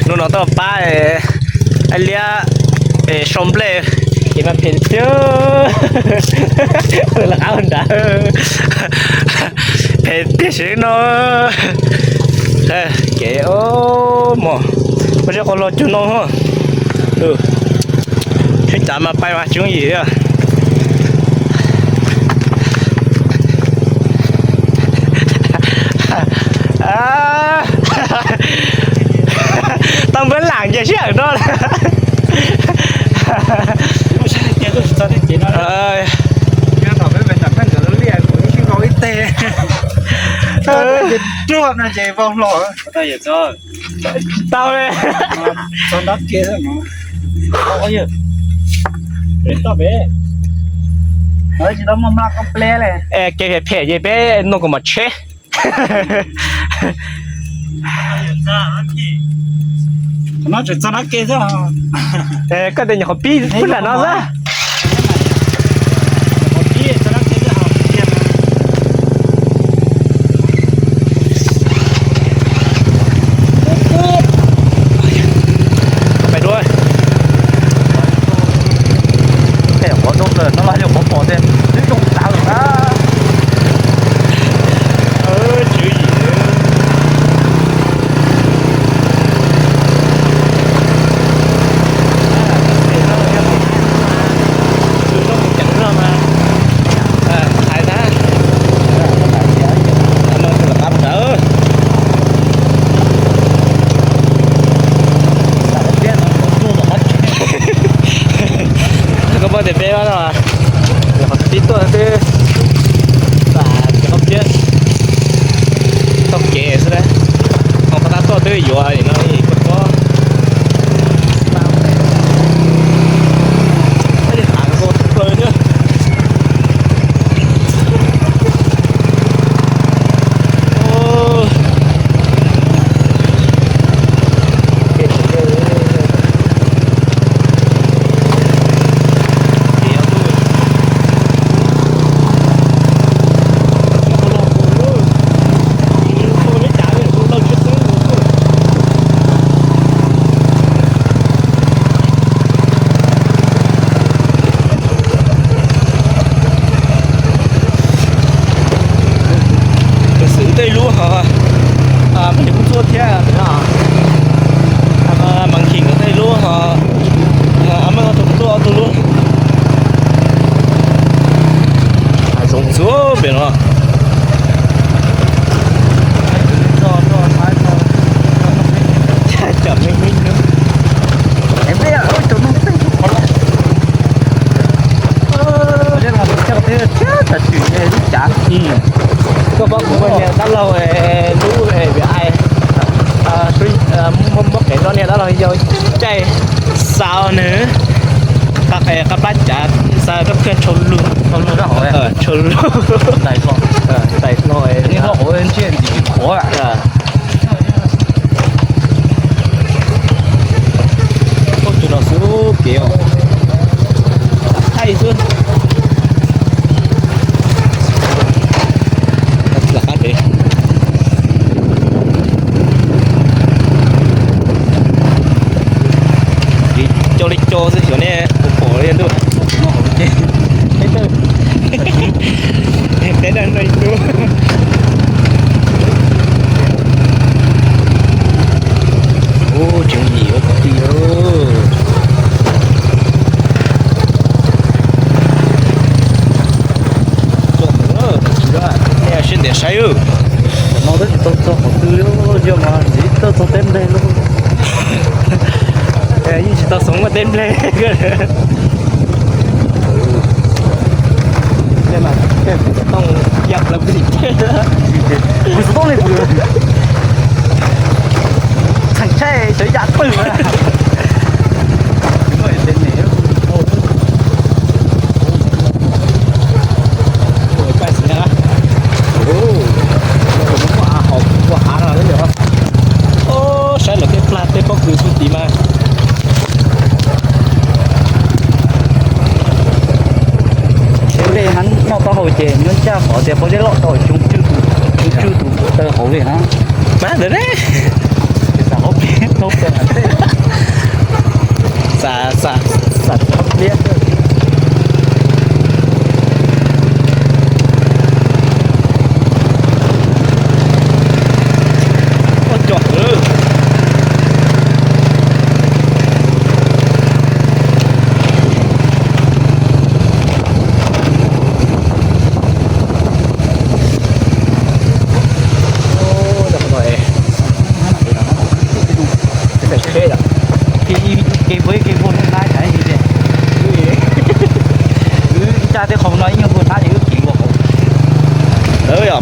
Hnub no tuaj pab liab sau nplej, kev mas phem tiag, lawv qab nrad, phem tiag siv no. Kev mos, ua zeb qos los cug no, tsheb cav mas pais mas tsis yooj yim. Tau npawg lam nce sij hawm no. Ruaj no ces vau hlo. Tau li. Kev phem phem ces peb nug kom mos tsheb. Koj tias nyuam qhuav pib pub nram no xwb. Pais dua. Tej qhov zoo lawm no los yog qhov pom tias twb zoo tas lawm na. Tswv yim. Koj paub tias peb no, qhov tib tuaj twb, qhov tib, tau kev xwb, qhov tab tuaj twb yuav no koj paub. Xwm tej lub ho, peb kuj tuaj thiab, Mav Khim nkawd tej lub ho, Maj Tuj Tuj ob tug lub. Hav zoov ntxuav pem no. Cam me me. Koj paub kuv muaj niag dab laug lub vim ai, muab qev rau niag dab laug yau caij xav nws, qab plab cav xav koj kawg tshau lug, tshau lug, tais hlo, tais hlo. Tus no xub kev os, thaij xwb. Lam qab pem. Cov li cov xwb xyov nej puas pom li ntuj. Teb daj no ib tug. Ub, tseem yim ua kwv tij. Nej sib ntiam saib. Qhov no twb tsis tau txog qhov twg li, yog mas ntxiv twb txog teb nplej lawm. Yeej tsis tau xov muaj teb nplej. Kuv xov tooj li kuv txheem tsheb sawv yam twg. Saib lawv tej plag tej pob kws xwb tid mas. Dej heev, noj taub hau ces nyob ncaj qhov tias pob zeb loj tau xyoo tswj tus, tswj tus taw hauv li na. Mas ntawd ne, xav qhov pem tau taw.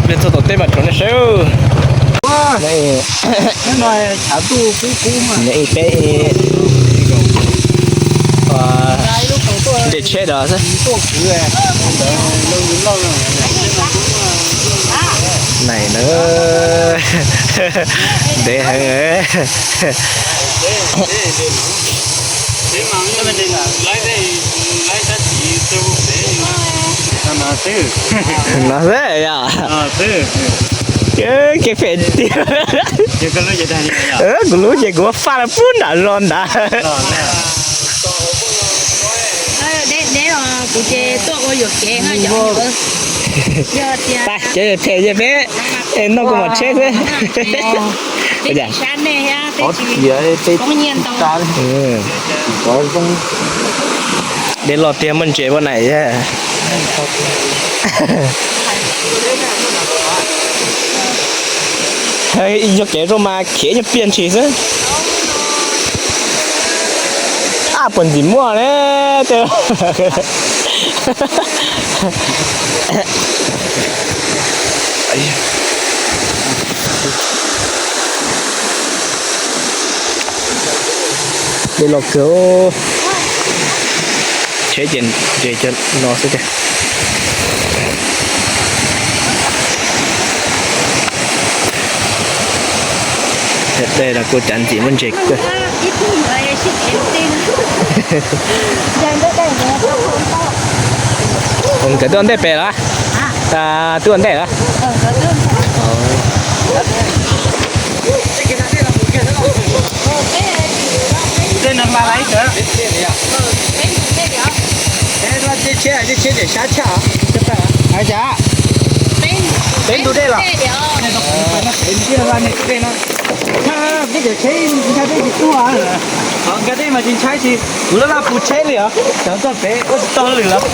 Peb txog tom teb mas rau nej saib. Nyob peb nres tsheb rau xwb. Nai na, ntev heev. No xwb yog. Kev phem tiag. Kuv lub ces kuv faj los puag nram zos ntawd. Kuv ces tuaj ua yuam kev. Tag ces phem ces peb noj kuv mam tsheb xwb. Dej loj tiag muaj ntses poj niam. Yog kev rau mas khiav nyuag pliag ntshis xwb. Ab, puas ntxim muaj ne? Dej loj kawg. Tsheb ces nres cov no xwb tiag. Tej no kuj cav ntxim muaj ntses kawg. Nkawd twb ua ntej pem los? Twb ua ntej los? Tsheb, tsheb tseem sab tshaj. Peb ntug dej los? Peb ntug dej no. Peb cov tsheb ntshai dej tsis tuaj. Nkag dej mas tsis ntshai tsis, kuv laj laj puv tsheb li os. Cov tuaj pem ua tsis tau lwm los.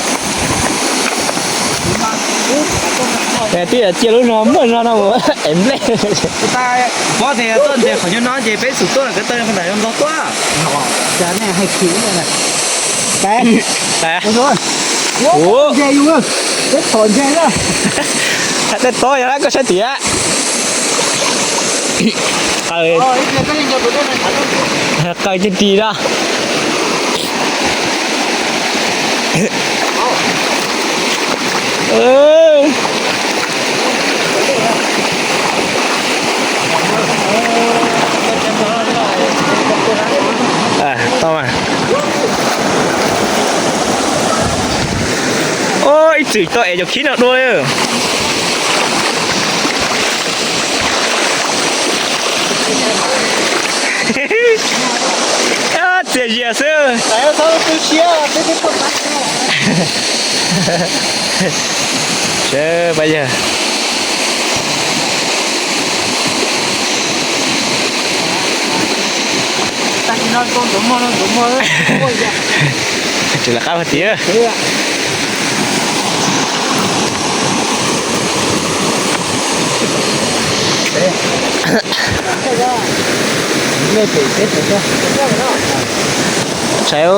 Twb yog cia lub zog muaj zog no mus ev nplej. Pob tias tuaj ntes qhov nyuag no ces peb xub tuaj, koj tawg nram zoo ntog tuaj. Cas nej hais khwv. Ua, ntses yus, peb txhom ntses na. Tej tob yog koj saib tias qaws, qaws cig ris no. Tau mas. Ib txwm tau ev cov khib no dua li. Txias zias xwb. Seb pab yawg. Tsis lawv qab hais tias. Saib,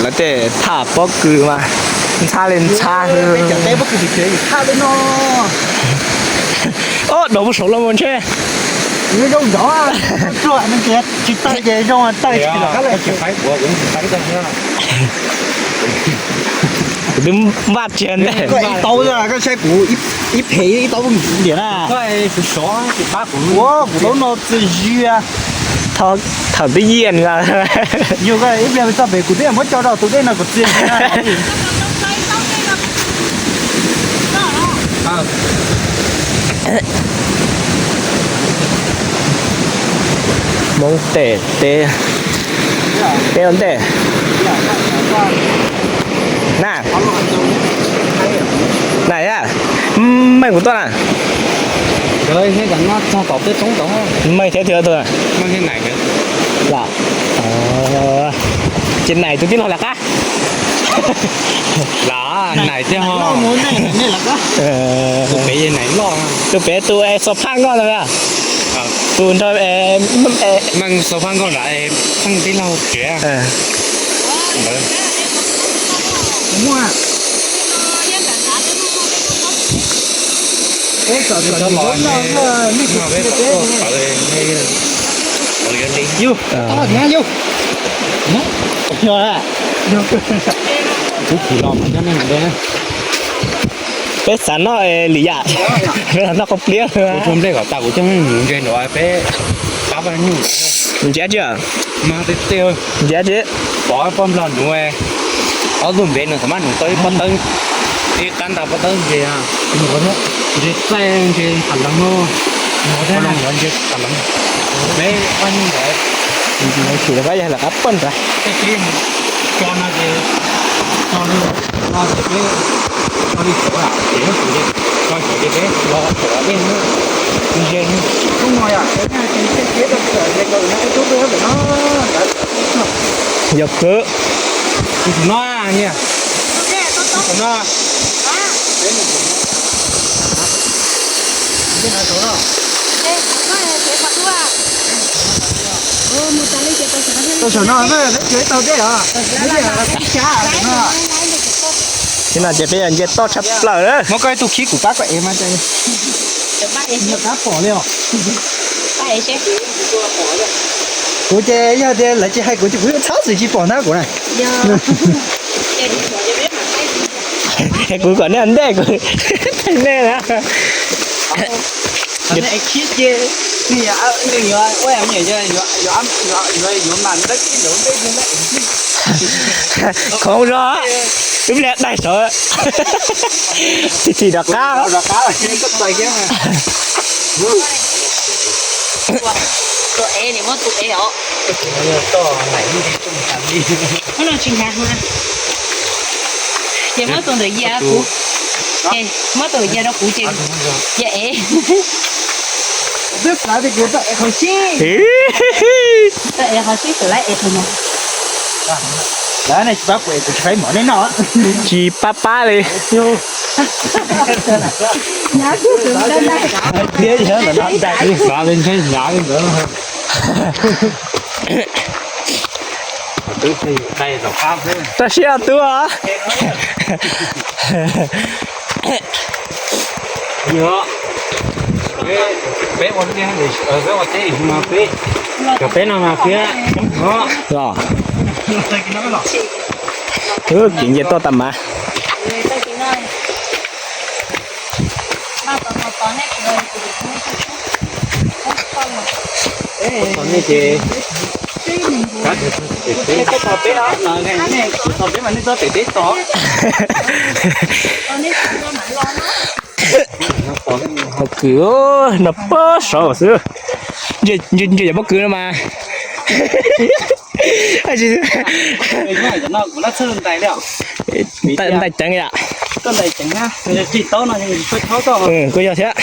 lawv tej thaj pob kws mas ntxhab li ntxhab. Ob, dov puag saud los mus ntshe. Zoo nrov, tsis tawg ces zoo tawg. Kuv twb npaj tsis ntej. Koj ib taub, koj saib kuv ib phem ib taub ntiam na. Ua kuv taub no txias zias. Thaum twb yias. Yog koj ib pliag txog pem kuv twb muab tso rau tus dej no kuv txias zias. Hmoob tes teb, teb ua ntej. Na, na, meej kuv tuaj na. Meej thiab twg tuaj? Ces Nais tus tij laug lawm qab. Los Nais thiab ho. Tus pem tus xo phaj nkoj ntag. Tus nrog Meej xo phaj nkoj nrad, Meej tij laug tsev. Muaj. Peb txom txom nyem no, nej kuv txiv peb ne. Yus, tau thiab yus. Kuv khwv los mas coj nej mus de. Peb xav noj lim yam, peb los noj qhov pliab. Kuv tua nplej kom tas kuv coj nej mus ntse nrad peb pab pab nyuj. Ntsia tsi, ntsia tsi, pov poj nplog nuv, ob tug npev nws thaum maj nws tau ib pob tawb, ib qab nta pob tawb ntse, ntse txaij ntse qas leev, ntse qas leev, peb pab nyuj ntawd. Tsis yog lawv qab poj nrad. Tso no ces, tso no ces peb, tso li saum ces, tso saum ces peb los saum dej, ze, yog kawg. Tus no, tus no. Tau saum no, tau dej os. Tsis no ces peb yog nce toj tshaj plaws na. Muab koj ib tug khib kuv pab koj ev mas. Qab pom li os. Kuv ces yog tias lawv tsis hais kuv ces kuv txhob txwm tsis pom ntag kuv na. Kuv kom nej ntej kuv thaij nej na. Khib ces, yuav, yuav, yuav mas ntawd ntawd. Khoov zog, wb pliag daig saud, tig tig rov qab. Ces muab tus ntawm ya kuv, ces muab tus ya rau kuv ces ya ev. Twb xav tias kuv tau ev qhov sib, tau ev qhov sib tus lawv ev tus no. Lawv ne tsis pab kuv ev, kuv tsis pab mov nej noj. Tsis pab pab li. Thiab yog no xav li ntshe hnyav li ntawd. Tag siab tub os. Peb ua, peb ua teb mas peb, cov peb no mas peb, los, kev nce toj tas mas. Nej ces, nej txhob pem teb tos, nej txhob pem teb tos. Pob kws no pob saud xwb. Ntsia cov pob kws no mas. Ntais ceev yam. Kuj yog thiab.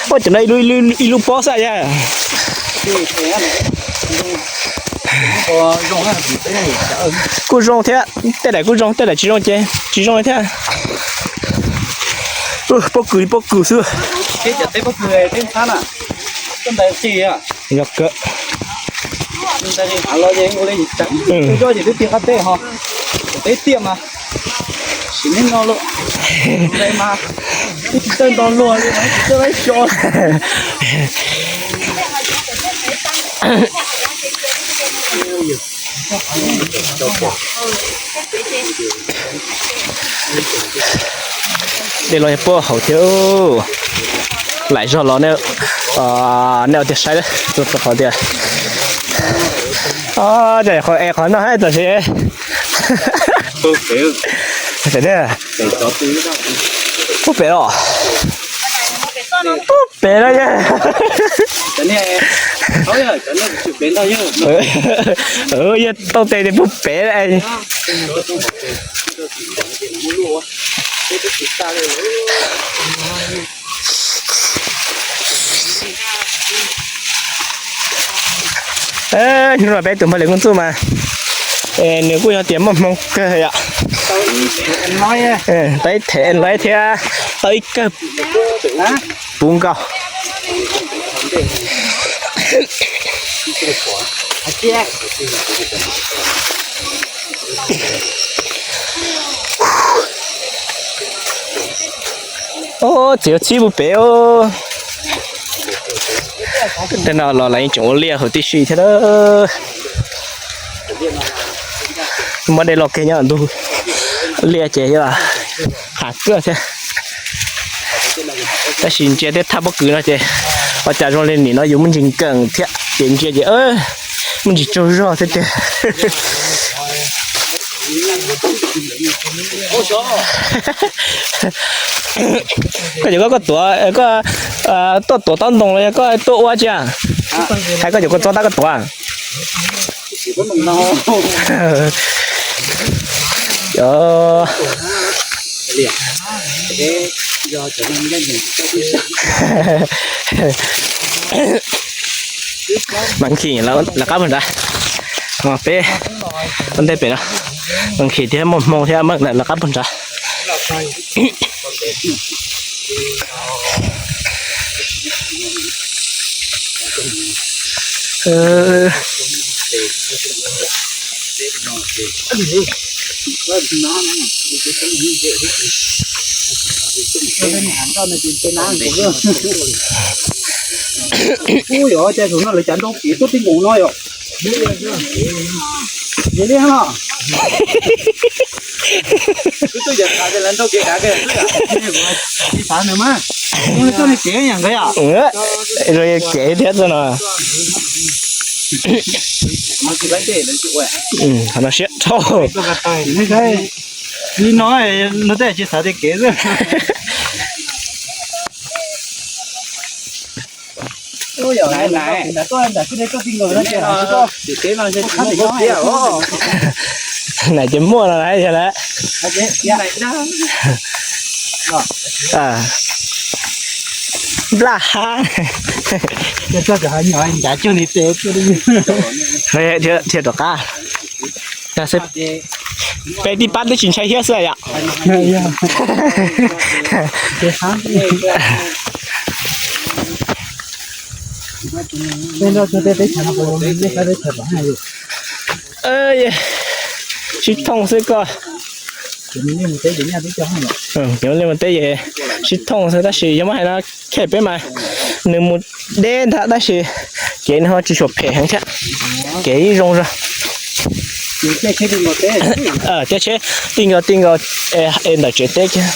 Ua cov no ib lub pob xwb yog. Kuj zoo thiab, tej daim kuj zoo, tej daim tsis zoo ces tsis zoo li thiab. Pob kws li pob kws xwb. Yog kawg. Dej los yog puag hauv thiab. Laim zog los nej ua tiag saib, qhov tias, qhov no tam sis, puag pem los, puag pem no yog, yog tau tes tias puag pem. Hnub no peb tus npawg Liam Koob Txuj mas nws kuj yog tias muaj hmoo kawg yom. Tau ib them lawv thiab tau ib kawg puv nkaus. Hais tias, Txiv txhib pub pem. Tej no los lawv yeej tseem ua liaj huv tib si thiab. Muab dej loj kiag nyob ntug liaj ces yog hav kawg thiab. Tab sis ntsia tej thaj pob kws no ces ua cas zoo li nim no yus muaj ntsis nkees thiab ces ntsia ces muaj ntsis tsaug zog thiab tiag. Koj cov koj tuav, koj tuaj tuav taub ntoo los yog koj tuaj ua tsi? Hais koj cov koj txob tab koj tuav. Mas nkhis lawv qab puag nrad, peb ua ntej pem no, mas nkhis thiab muaj hmoo thiab mas lawv qab puag nrad. Ub, yog cas zaum no lawv cav nrau kev tuaj tij nkaus no yom? Li no. Kev thiab no. Qhov no siab dhau. Li no, no tej tsis xav tias kev xwb. Nais ces muaj no lawm yog lawm. Nplaj hab. Thiaj rov qab. Peb tib pab twb tsis ntshai hiab xwb yom. Sib thooj xwb koj. Li mus teb es sib thooj xwb tab sis yog muab hais no, peb mas nws mus deb ntag tab sis kev no tsis tshua phem heev thiab, kev ib zoo zog. Caij tsheb ti nkaus ti nkaus es ntawm tsev teb kiag.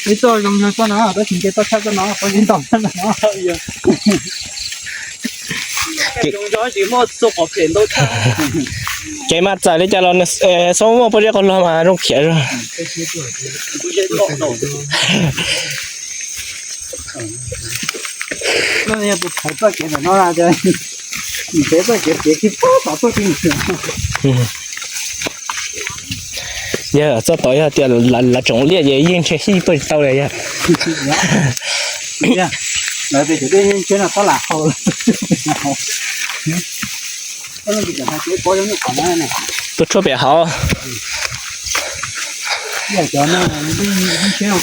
Ib txoj zoo yog txoj no, tab sis nce toj tshaj txoj no, tau ib ntau tshaj no. Kev mas txawm li cas los xob muaj pob zeb qos luag mas zoo khiav zog. Yog txoj tod yog tias lawv tseem liaj ces yeej ntshe hij tuaj tsis tau li yog. Tuaj tshuab pem hauv.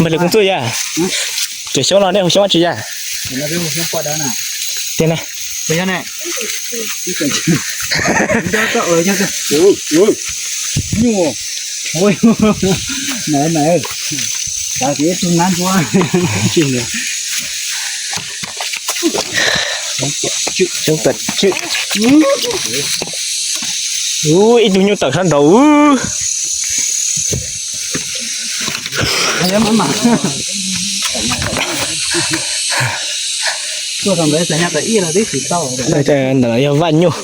Npawg Lis Koob Txuj yog, tseem xyoob los nej hu xyoob tsi yog? Tiag na. Ub, ib tug nyuj tawm sab nraud. Ntawm no yog vaj nyuj.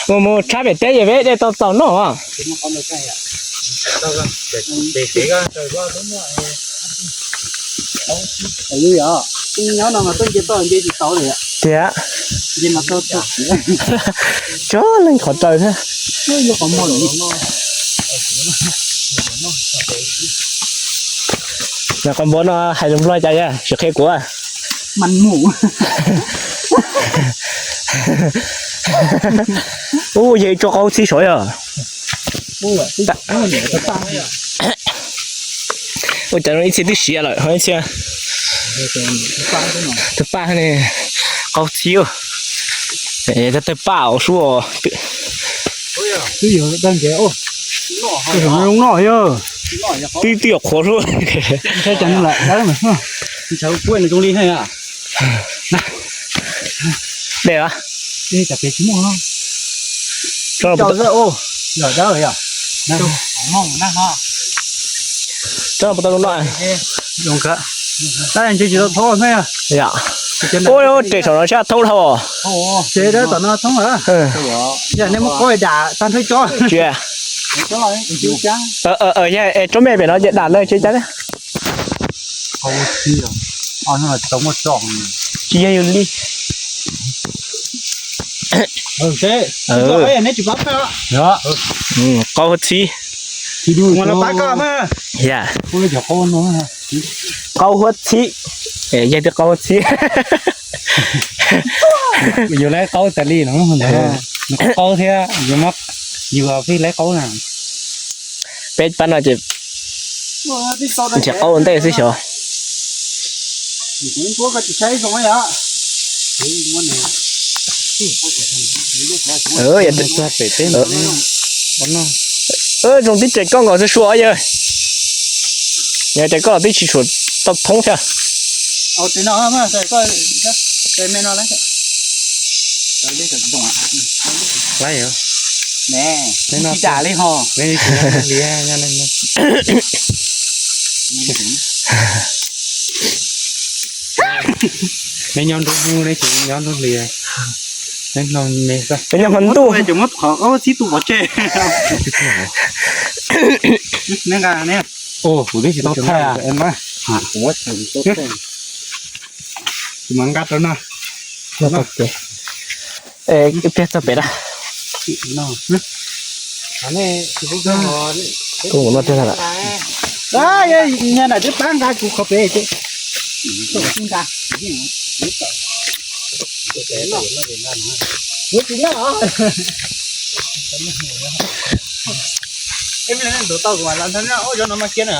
Mus mus tshab pem teb ces peb dej tau txaus noj. Tiag, cog leej qhov raws thiab. Qhov npua no hais lus Nplog cas yog sim qhia kuv. Ub, yog ib tsob qaub txhib saud yog. Ua cas ib txhia twb siav lawm ho ib txhia. Tawg paj ne, qaub txhib. Tawg paj os sub. Twb yog dag nkev, zoo noj yog. Twb twb yuav qhuav sub. Ntshai cas nws lam dawb mas. Ntshai kuj zoo li. Dej a. Tsob no puas tau zoo noj? Zoo nkawd. Tab ntshe tsis tau thoob thiab. Ua, tsev saum no sab thoob dhau. Tsev dawb tom no thoob lawm. Yog nej muab qaub dam tag nrho tso. Tsis. Yog tsob me pem no ces dam lawm tsev cas. Tsis yog yus li. Qaub huab txhib. Qaub huab txhib. Yog tias qaub huab txhib. Yus laib qaub tas li no, nws qaub thiab yus, yus pheej laib qaub na. Peb pab no ces nrhiav qaub ua ntej xwb xyov. Zoo tib rais koj nkaus xwb sua yawg. Yog rais koj twb tsis tshua tau thoob thiab. Neb nyob nruab hnub neb tsis nyob nruab hlis, neb hno me xwb. Neb nyob hmo ntuj. Ces muab qhov qaub txhib tu pov tseg. Neb nqa ne. Kuv twb tsis tau thaij. Kuv mam nqa rau no. Ib pliag txog pem na. Kuv no tiag lawm. Nyob nram twb pab nqa kuv qhov pem ces. Ntau tau kuv mam los ntag, ub, cov no mas kiag na.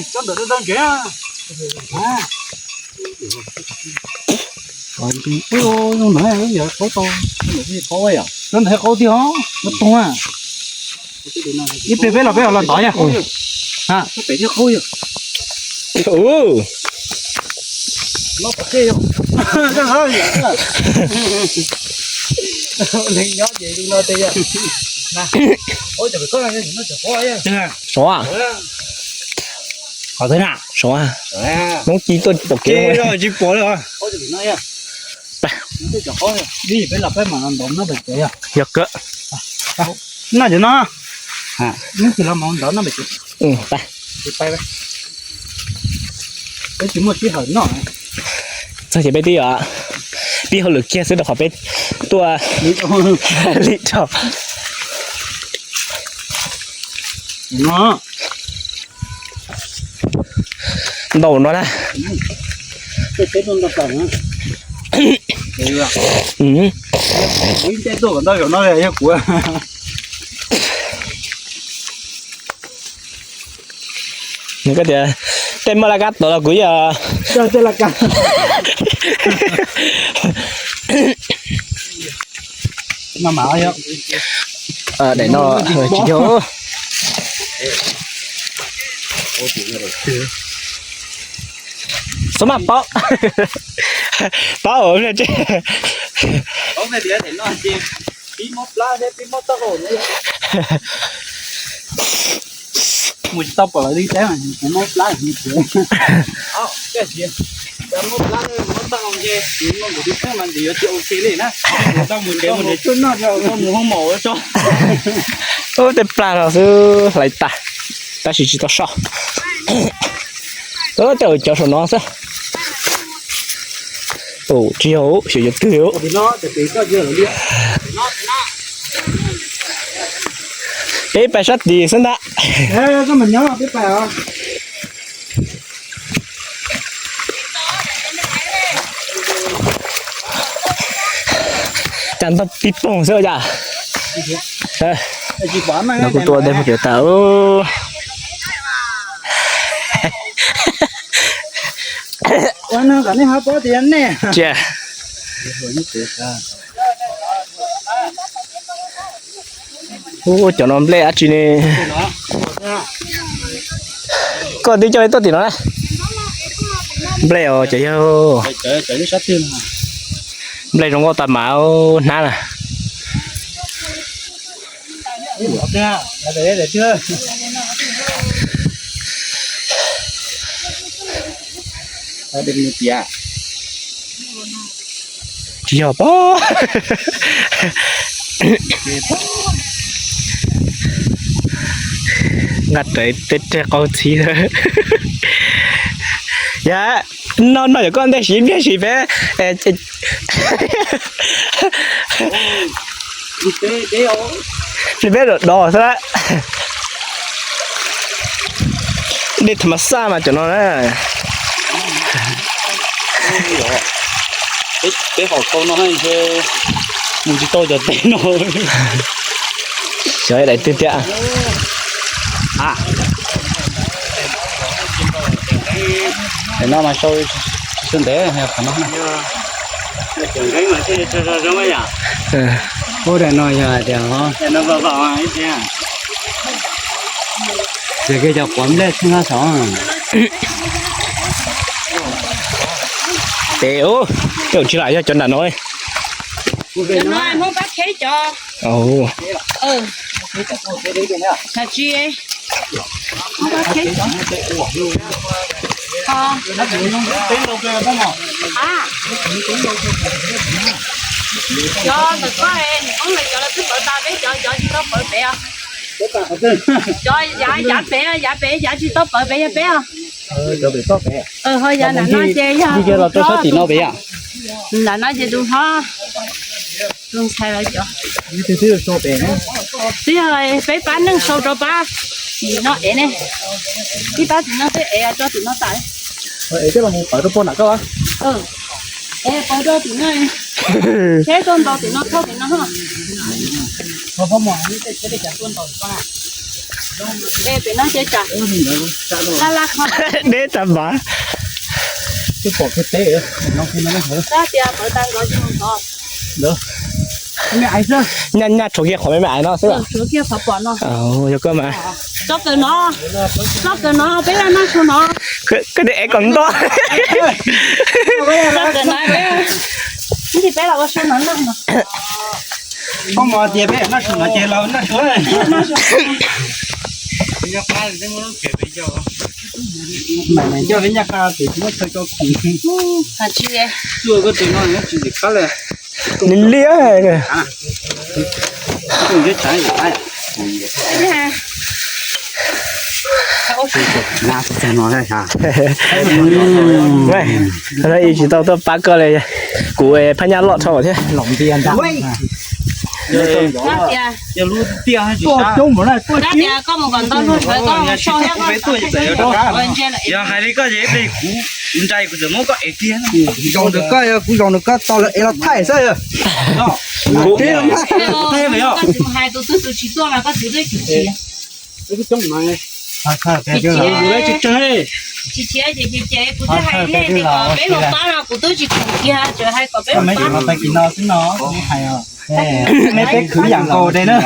Cov ntawm tau ntsev. Zoo ntawd yog qaub tau, cov ntawd qaub tiag, qaub tuag. Ib pliag peb los peb los ntov yog. Sov. Qhov twg na? Sov. Hmoob ci tuaj pom kev tsis pom li. Yog kawg. Noj cov no. Txog ces peb twb yuav pib hauj lwm kiag xwb rau qhov peb tuaj li rau. Ntau no na. Nws koj tias tej maj laj kab tod los kuv yog. Daim no tsis yog. Xov maj paub. Paub ua tse. Mus tsis tau pom lawv li teb, kuv muab plab. Muab plab, muab tau nce, kuv no kuv twb txheeb mas nws yuav tsis ua ke li na. Kuv tau mus ntev mus ntev tsuj noj, tau mus hoob mom ua tso. Ub, tej plag no xwb hlais tas, tab sis tsis tau soj. Ub, tej cov saum no xwb. Ub, tsis yog, xyov cov twg. Peb pais sab tid xwb ntag. Ntog pib poog xwb cas. Nws kuj tuaj dej pem tas. Ua no kom nej ho paub tias nej. Ua cov no nplej dab tsi ne? Koj twb coj tuaj tim no na. Nplej os cov yawg. Nplej zoo nkauj tas mas hnab na. Tsis yog pob. Nqa raws tej reg qaug txhiv. Yam no no yog koj ntej siv npliag siv peb, peb dov xwb. Dej tham mas xaj mas cov no na. Peb haus tau no ntshe mus tsis tau cov teb no. Xyov daim twg tiag. Daim no mas sau tsis ntev qhov no. Ub, daim no yog hais tias, ces koj cov quav nplej txheej hab saud. Pem ub, tsis lam yog cov nram no. Cov ntawm koj, nws poob lawm cov lawv twb pawv tas, peb cov, cov tsis tau pawv pem os. Cov yav, yav pem, yav pem yav tsis tau pawv pem yog peb os. Ho yav nram no ces yog tus hlob, nram no ces tus hlob, tus ntxhais lawv cov. Twb yog peb pab neeg sau rau pab tim no ev ne. Ib pab tim no twb ev tso tim no tas. Pawv rau tim no, saib tuaj ntaus tim no thauj tim no. Pem no ces tsam laj laj qhov. Deb tas npav. Tab tias pawv tas nkaus tsis mus ntov. Nyaj nyaj tshuav kiag qhov me me ais no xwb. Yog koj mas. Tso kawm no, tso kawm no peb yog naj su no. Koj twb ev kom nto. Tso kawm no peb, ib ntsis peb los ua su no noj no. Koj mus tias peb naj su no ces los naj su. Coj peb nyaj qab pem tsis muab chaw coj khoom. Tsuag koj tus no tsis ntim qab li. Nws liab. Ib tsis tau tuaj pab koj li, kuv phab nyaj loj dhau thiab. Yog hais li koj ces ib pliag kuv ua ntsej lawm kuv txawm muab koj ev kiag. Zaum ntawm koj, kuv zaum ntawm koj tau lawv ev los thaij xwb. Hais tus twg tus tsis tuaj mas koj txiv twb tsis tsis tsis tsis tsis ces kuv twb hais nej tias kom peb mus pab no kuv twb tsis tsis kiag, tseem hais kom peb mus pab. Peb khwv yam nkaus de na.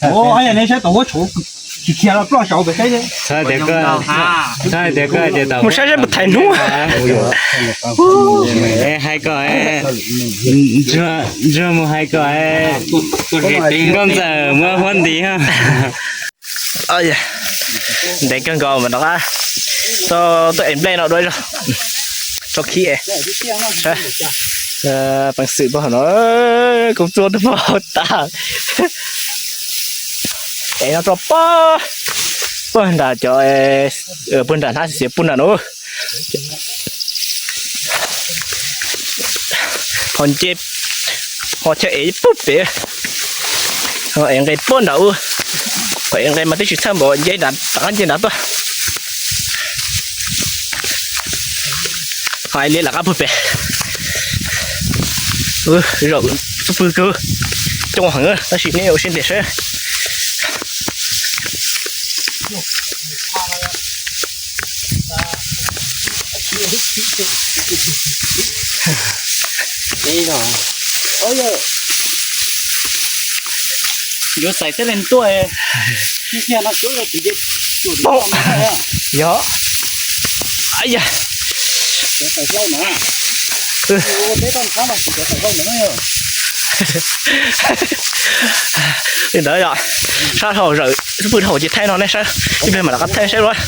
Yog nej saib tom huab tshuav tsis khiav los ploj saud pem teb. Txhob hais tias koj, txhob hais tias koj hais tias tom mus saib saib mus thaiv hnub. Hais kom, ntsuag mus hais kom nkauj ntxawm muab huab ntis. Ntev kawg nkaus mas no, tuaj ev nplej no dua tso khib es. Peev xwm pog no, koob txuaj tub pog tas. Es no tso pog, puag nram cov, puag nram hnab xiav puag nram no. Ho nce, ho chaw ev puag pem, ho ev nqe puag nram ub, ho ev nqe mas twb tsis txhawj npaum, nce nram, rov qab nce nram tuaj. Ho ev liab lam qab puag pem. Zaum xub pwg kawg, coob heev, tab sis nej ua siab ntev seb. Yuav xaiv teb leeg tuaj. Yog. Yog. Li ntawd yog sab hauv zawm xub pwg dhau ces thaij no nej saib, ib pliag mam rov qab thaij saib luaj.